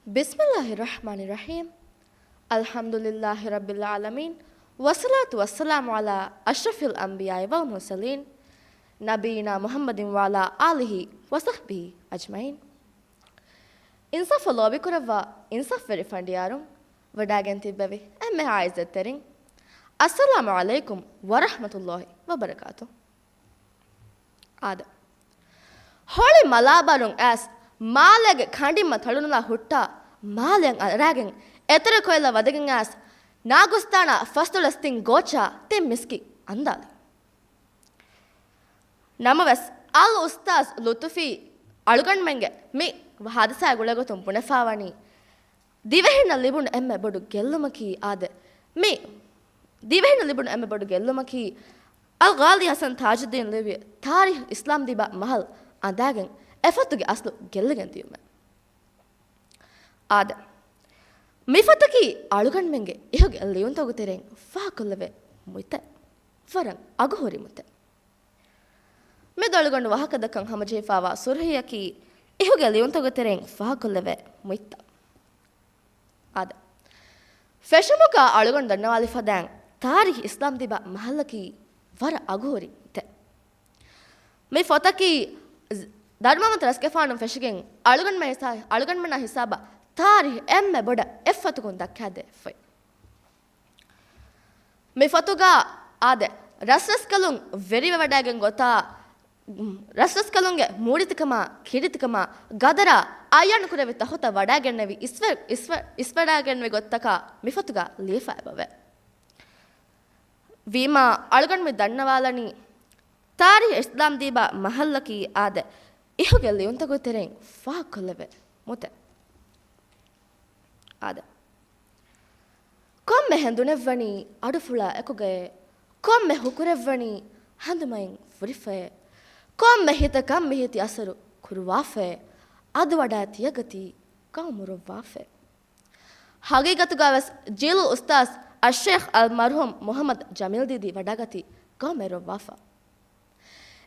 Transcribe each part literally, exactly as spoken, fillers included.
بسم الله الرحمن الرحيم. الحمد لله رب العالمين. والصلاة والسلام على أشرف الأنبياء والمرسلين. نبينا محمد وعلى آله وصحبه أجمعين. އިންސާފަށް ލޯބިކުރައްވާ އިންސާފްވެރި ފަނޑިޔާރުން، ވަޑައިގެން ތިއްބެވި އެންމެހާ އިއްޒަތްތެރިން، އައްސަލާމު ޢަލައިކުމް ވަރަޙްމަތުﷲި ވަބަރަކާތު. އާދެ. ހޮޅި މަލާބަރުން އައިސް، މާލޭގެ ކަނޑިންމަ ތަޅުނުލާ ހުއްޓާ، މާލެއަށް އަރާގެން އެތެރެ ކޮއިލަށް ވަދެގެން އައިސް، ނާގުސްތާނާ ފަސްދޮޅަސް ތިން ގޯއްޗާ ތިން މިސްކިތް އަންދާލި. ނަމަވެސް، އަލް އުސްތާޒް ލުތުފީ އަޅުގަނޑުމެންގެ މި ހާދިސާއާ ގުޅޭގޮތުން ބުނެފާވަނީ، ދިވެހިންނަށް ލިބުނު އެންމެ ބޮޑު ގެއްލުމަކީ އާދެ، މި ދިވެހިންނަށް ލިބުނު އެންމެ ބޮޑު ގެއްލުމަކީ، އަލް ޣާޒީ ޙަސަން ތާޖުއްދީން ލިޔުއްވި ތާރީޚު އިސްލާމް ދީބާ މަހަލް އަނދާގެން އެ ފޮތުގެ އަސްލު ގެއްލިގެން ދިޔުމެއް. އާދެ، މި ފޮތަކީ އަޅުގަނޑުމެންގެ އިހުގެ ލިޔުންތަކުގެ ތެރެއިން ފާހަގަކޮށްލެވޭ މުއްތައް، ވަރަށް އަގުހުރި މުއްތައް. މިދޮޅުގަނޑު ވާހަކަދައްކަން ހަމަޖެހިފާވާ ސުރުޚީއަކީ އިހުގެ ލިޔުންތަކުގެ ތެރެއިން ފާހަގަކޮށްލެވޭ މުއްތައް. އާދެ، ފެށުމުގަ އަޅުގަނޑު ދަންނަވާލި ފަދައިން ތާރީޚު އިސްލާމް ދީބާ މަހަލަކީ ވަރަށް އަގުހުރި މުއްތެއް. މި ފޮތަކީ ދަރުމަވަންތަ ރަސްގެފާނު ފެށިގެން އަޅުގަނޑުމެން ހިސާ-، އަޅުގަނޑުމެންނާ ހިސާބަށް ތާރީޚު އެންމެ ބޮޑަށް އެއްފަތަކުން ދައްކާދޭ ފޮތް. މި ފޮތުގަ އާދެ، ރަސްރަސްކަލުން ވެރިވެވަޑައިގެން ގޮތާ، ރަސްރަސްކަލުންގެ މޫޑިތިކަމާ، ކީރިތިކަމާ، ގަދަރާ އައްޔަން ކުރެވި ތަހުތައް ވަޑައިގެންނެވި އިސްވެ-، އިސްވެ-، އިސްވެޑައިގެންނެވި ގޮތްތަކާ މި ފޮތުގަ ލިޔެފަ އެބަވޭ. ވީމާ، އަޅުގަނޑު މި ދަންނަވާލަނީ، ތާރީޚު އިސްލާމް ދީބާ މަހަލަކީ އާދެ، އިހުގެ ލިޔުންތަކުގެ ތެރެއިން ފާހަގަކޮށްލެވޭ މުއްތެއް. އާދެ، ކޮންމެ ހެނދުނެއްވަނީ އަޑުފުޅާ އެކުގައޭ، ކޮންމެ ހުކުރެއްވަނީ ހަނދުމައިން ފުރިފައޭ، ކޮންމެ ހިތަކަށް މިހިތި އަސަރު ކުރުވާފައޭ، އަދުވަޑާ ތިޔަގަތީ ގައުމު ރޮއްވާފައޭ. ހަގީގަތުގަވެސް ޖީލު އުސްތާޒް އައްޝޭޚް އަލްމަރްޙޫމް މުޙައްމަދު ޖަމީލް ދީދީ ވަޑާގަތީ ގައުމެއް ރޮއްވާފަ.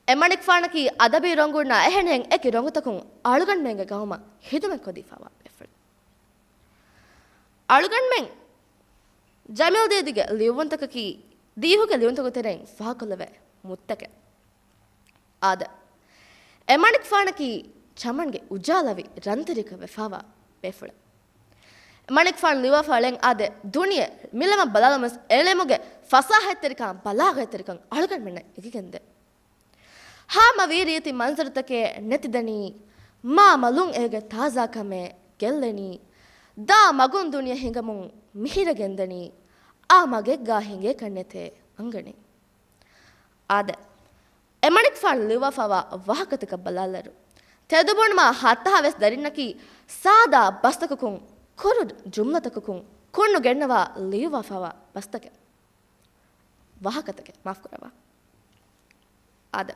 އެމަނިކުފާނަކީ އަދަބީ ރޮނގުންނާ އެހެނިހެން އެކި ރޮނގުތަކުން އަޅުގަނޑުމެންގެ ގައުމަށް ޚިދުމަތް ކޮށްދީފަވާ ބޭފުޅެއް. އަޅުގަނޑުމެން ޖަމީލް ދީދީގެ ލިޔުއްވުންތަކަކީ ދިވެހި ލިޔުންތަކުގެ ތެރެއިން ފާހަގަކޮށްލެވޭ މުއްތަކެއް. އާދެ، އެމަނިކުފާނަކީ ޗަމަންގެ އުޖާލަވި ރަންތެރިކަށް ވެފާވާ ބޭފުޅެއް. އެމަނިކުފާނު ލިޔުއްވާފާ އެޅެން އާދެ، ދުނިޔެ މި ލަމަށް ބަލާލަމުން އެޅެމުގެ ފަސާހަތްތެރިކަން، ބަލާޣަތްތެރިކަން އަޅުގަނޑުމެންނަށް އެނގިގެންދޭ. ހާމަވީ ރީތި މަންޒަރުތަކެއް ނެތިދަނީ، މާ މަލުން އޭގެ ތާޒާކަމެއް ގެއްލެނީ، ދާ މަގުން ދުނިޔެ ހިނގަމުން މިހިރަ ގެންދަނީ، އާ މަގެއްގާ ހިނގޭކަށް ނެތޭ އަންގަނީ. އާދެ، އެމަނިކުފާނު ލިޔުއްވާފާވާ ވާހަކަތަކަށް ބަލާލައިރު، ތެދުބުނުމާ ހައްތަހާވެސް ދަރިންނަކީ ސާދާ ބަސްތަކަކުން، ކުރު ޖުމްލަތަކަކުން ކުންނު ގެންނަވާ ލިޔުއްވާފާވާ ބަސްތަކެއް. ވާހަކަތަކެއް، މާފުކުރައްވާ. އާދެ،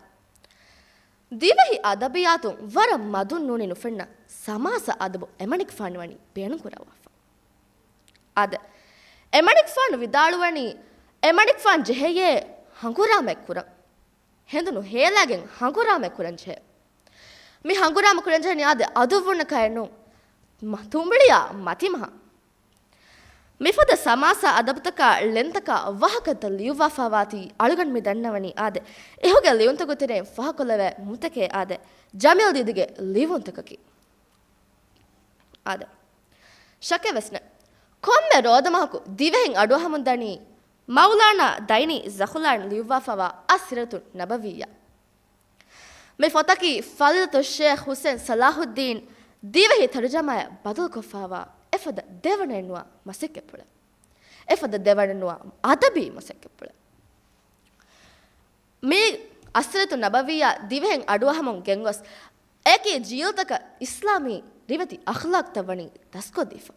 ދިވެހި އަދަބިއްޔާތުން ވަރަށް މަދުން ނޫނީ ނުފެންނަ ސަމާސާ އަދަބު އެމަނިކުފާނު ވަނީ ބޭނުންކުރާ ވާފަ. އާދެ، އެމަނިކުފާނު ވިދާޅުވަނީ، އެމަނިކުފާނު ޖެހެޔޭ ހަނގުރާމައެއް ކުރަން. ހެނދުނު ހޭލާގެން ހަނގުރާމައެއް ކުރަން ޖެހޭ. މި ހަނގުރާމަ ކުރަން ޖެހެނީ އާދެ، އަދުއްވުންނަކަށް ނޫން، މަ-، ތުނބުޅިއާ މަތިމަހަށް. މިފަދަ ސަމާސާ އަދަބުތަކާ ޅެންތަކާ ވާހަކަތައް ލިޔުއްވާފާވާތީ އަޅުގަނޑު މި ދަންނަވަނީ އާދެ، އިހުގެ ލިޔުންތަކުގެ ތެރެއިން ފާހަގަކޮށްލެވޭ މުއްތަކެއް އާދެ، ޖަމީލް ދީދީގެ ލިޔުއްވުންތަކަކީ. އާދެ، ޝައްކެއް ވެސް ނެތް. ކޮންމެ ރޯދަމަހަކު ދިވެހިން އަޑުއަހަމުން ދަނީ މައުލާނާ ދައިނީ ޒަޚުލާން ލިޔުއްވާފާވާ އައްސިރަތު ނަބަވިއްޔާ. މި ފޮތަކީ ފަޟީލަތު ޝޭޚް ޙުސެން ޞަލާޙުއްދީން ދިވެހި ތަރުޖަމާއަށް ބަދަލުކޮށްފާވާ އެފަދަ ދެވަނައެއްނުވާ މަސައްކަތްޕުޅެއް. އެފަދަ ދެވަނައެއްނުވާ އަދަބީ މަސައްކަތްޕުޅެއް. މި އައްސިރަތު ނަބަވިއްޔާ ދިވެހިން އަޑުއަހަމުން ގެންގޮސް، އެކި ޖީލްތަކަށް އިސްލާމީ ރިވެތި އަޚްލާޤްތައް ވަނީ ދަސްކޮށްދީފަ.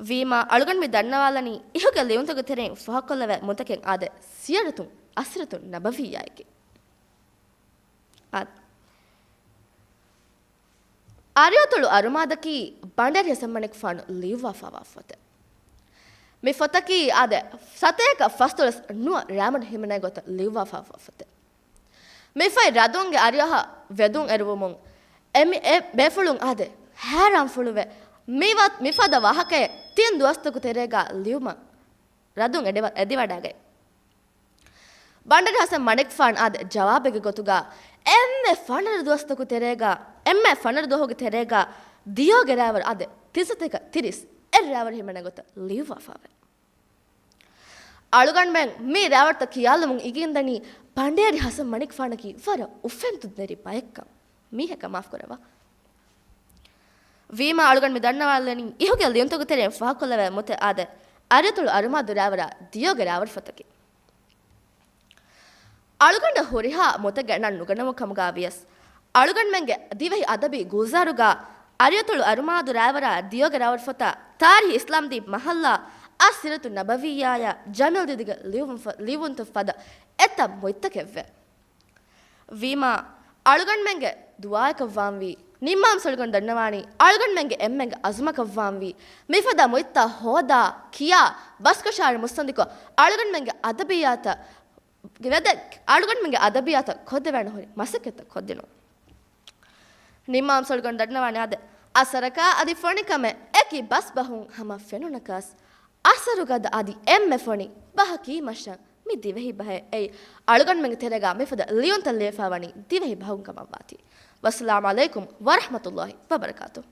ވީމާ، އަޅުގަނޑު މި ދަންނަވާލަނީ، އިހުގެ ލިޔުންތަކުގެ ތެރެއިން ފާހަގަކޮށްލެވޭ މުއްތަކެއް އާދެ، ސިޔަރަތުން އައްސިރަތު ނަބަވިއްޔާއެކޭ. އާދެ، އަރިއަތޮޅު އަރުމާދަކީ ބަނޑޭރި ހަސަންމަނިކުފާނު ލިޔުއްވާފާވާ ފޮތެއް. މި ފޮތަކީ އާދެ، ސަތޭކަ ފަސްދޮޅަސް ނުވަ ރާމަޑު ހިމެނޭ ގޮތަށް ލިޔުއްވާފާވާ ފޮތެއް. މި ފޮތް ރަދުންގެ އަރިއަހަށް ވެދުން އެރުވުމުން، އެ މި-، އެ ބޭފުޅުން އާދެ، ހައިރާންފުޅުވެ، މި ވަ-، މިފަދަ ވާހަކައެއް ތިން ދުވަސްތަކު ތެރޭގަ ލިޔުމަށް ރަދުން އެދިވަ-، އެދިވަޑައިގަތް. ބަނޑަރި ހަސަން މަނިކުފާނު އާދެ، ޖަވާބެއްގެ ގޮތުގަ އެންމެ ފަނަރަ ދުވަސްތަކު ތެރޭގަ، އެންމެ ފަނަރަ ދުވަހުގެ ތެރޭގަ ދިޔޯގެ ރާވަރު އާދެ، ތިން ސަތޭކަ ތިރީސް އެއް ރާވަރު ހިމެނޭ ގޮތަށް ލިޔުއްވާފައެވެ. އަޅުގަނޑުމެން މި ރާވަރުތައް ކިޔާލުމުން އިގެންދަނީ ބަނޑޭރި ހަސަން މަނިކުފާނަކީ ވަރަށް އުފެންދުންނެރި ބައެއްކަން. މީހަކަށް މާފުކުރައްވާ. ވީމާ އަޅުގަނޑު މި ދަންނަވާލަނީ އިހުގެ ލިޔުންތަކު ތެރެއިން ފާހަގަކޮށްލެވޭ މުތެއް އާދެ، އަރިއަތޮޅު އަރުމާދު ރާވަރާ ދިޔޯގެ ރާވަރު ފޮތަކީ. އަޅުގަނޑަށް ހުރިހާ މުތެއްގެ ނަން ނުގަނެވުނު ކަމުގަ ވިޔަސް، އަޅުގަނޑުމެންގެ ދިވެހި އަދަބީ ގުލްޒާރުގަ އަރިއަތޮޅު އަރުމާދު ރާވަރާ ދިޔޯގެ ރާވަރު ފޮތަށް ތާރީހި އިސްލާމްދީން މަހައްލާ އައްސިރަތު ނަބަވިއްޔާޔާ ޖަމީލް ދީދީގެ ލިޔުން ފަ-، ލިޔުންތައް ފަދަ އެތައް މުއިއްތަކެއްވެ. ވީމާ، އަޅުގަނޑުމެންގެ ދުޢާއަކަށްވާންވީ، ނިންމާމްސަޅުގަނޑު ދަންނަވާނީ، އަޅުގަނޑުމެންގެ އެންމެންގެ އަޒުމަކަށްވާންވީ، މިފަދަ މުއިއްތައް ހޯދާ، ކިޔާ، ބަސްކަށާއިރު މުއްސަނދިކޮށް، އަޅުގަނޑުމެންގެ އަދަބިއްޔާތަށް ވެދެ-، އަޅުގަނޑުމެންގެ އަދަބިއްޔާތަށް ކޮށްދެވޭނެ ހުރި މަސައްކަތްތައް ކޮށްދިނުން. ނިންމާމްސަޅުގަނޑު ދަންނަވާނެ އާދެ، އަސަރަކާ އަދި ފޮނިކަމެއް އެކި ބަސްބަހުން ހަމަ ފެނުނަކަސް، އަސަރުގަދަ އަދި އެންމެ ފޮނި ބަހަކީ މަށަށް މި ދިވެހި ބަހެއް. އެއީ، އަޅުގަނޑުމެންގެ ތެރޭގަ މިފަދަ ލިޔުންތައް ލިޔެފަ ވަނީ ދިވެހި ބަހުން ކަމަށްވާތީ. ވައްސަލާމް ޢަލައިކުމް ވަރަޙްމަތުﷲ ވަބަރަކާތުހު.